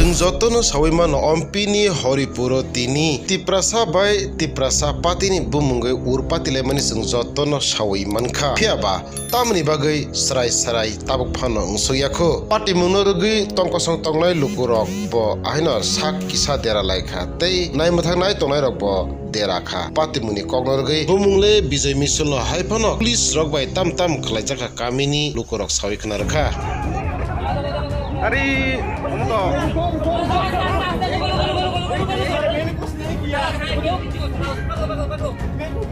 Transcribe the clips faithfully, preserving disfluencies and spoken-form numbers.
Chwng jotono sawi mano, ompini horipuro tini Tiprasa bai Tiprasa patini bumungwi ur patilaimani chwng jotono sawi mankha. Phiyaba tamoni bagwi srai srai tabuk phano wngsukya kho. Patimungno rwgwi tongkosong tongnai lukurok bo ahino sak kisa dera lai kha tei naimwthang nai tongnai rok bo dera kha. Patimungni kokno rwgwi bumung le Bijoy Misil no hai phano police rok bai tam tam khlaijak kha kamini lukurok sawi khna rwkha. Ari, omo to.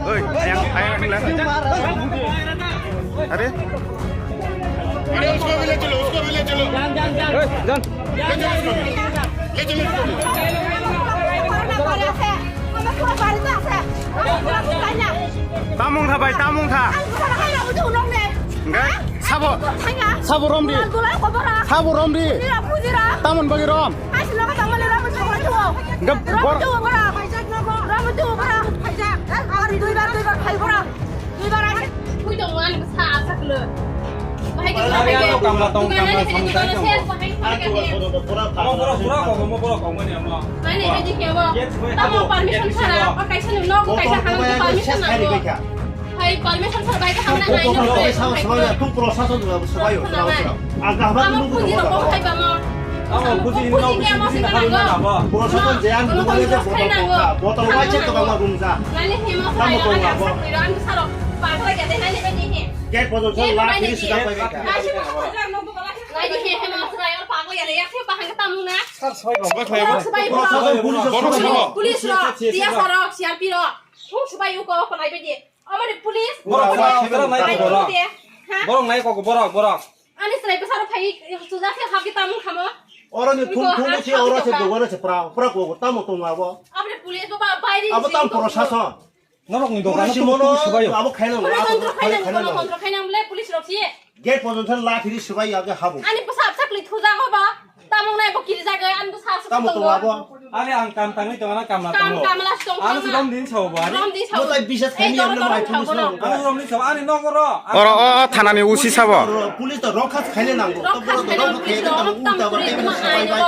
Oi, ayang, ayang, ayang. Ari. अरे उसको भी ले चलो, उसको भी ले चलो। ए, जान। ले चलो उसको भी। ले चलो उसको भी। Tamung tha bai, tamung tha. Enggak, sabo. Sabo rom di. Sabo rom di. Tamon bagi rom. Enggak, bor- Duibar, duibar phai bora. Duibar ani sa asa klo. Bahai ke bahai ke. Kamla tong, kamla tong, tong. Amo borok, borok kok, amo borok kok mani amo. Ani biji ke amo. Tamo permission sara, apa kaisa ni no, kaisa hang permission na. Hai permission sara bai ka hamna nai no. Tung prosason juga sebayo. Amo puji rok bo hai bamo. Amo puji ni no, puji ni haruna na bo. Prosason je ang dugale je botol tongkha, botol bai che tongkha rumja. Nani himo sai ang sakri ro ang saro pagla gade nani biji he. Gate pojok la kiri sida pai ka. Nai himo sai ang no dugala. Nai he himo sai ang pagla gade ya se bahang tamuna. Sir, sir, sir. Police rok, T S R rok, C R P rok. Thung subai uko ko nai biji. Amari police. Borok, borok, borok nai kok, borok. Ha? Borok nai kok, borok, borok. Ani srai bwsaro phai, suja khe hapki tamung khamo. Oro ni thung thung ni se oro se dogan se pra, pra ko tamo tong abo. Amari police baba bairi. Abo tam prosason. Norok ni dogan si mono subayo. Abo khaina. Abo khaina, abo khaina. Kono kontro khaina amle police rok si. Gate pojok la kiri subai ya ke habo. Ani bwsa bwsa kli thuja go ba. Tamung nai bo kiri jaga, ani bwsa bwsa. Tamo tong abo. Ani ang kam tangwi tong, ana kamla tong. Kam kamla tong. Ano si rom din sabo ani. Rom din sabo. Mo tai bisas khaini amle mai police no. Ano rom din sabo ani nogoro. Oro o thanani usi sabo. Police to rokha khaile nango. Rokha khaile police rok tam kuri ma ai no.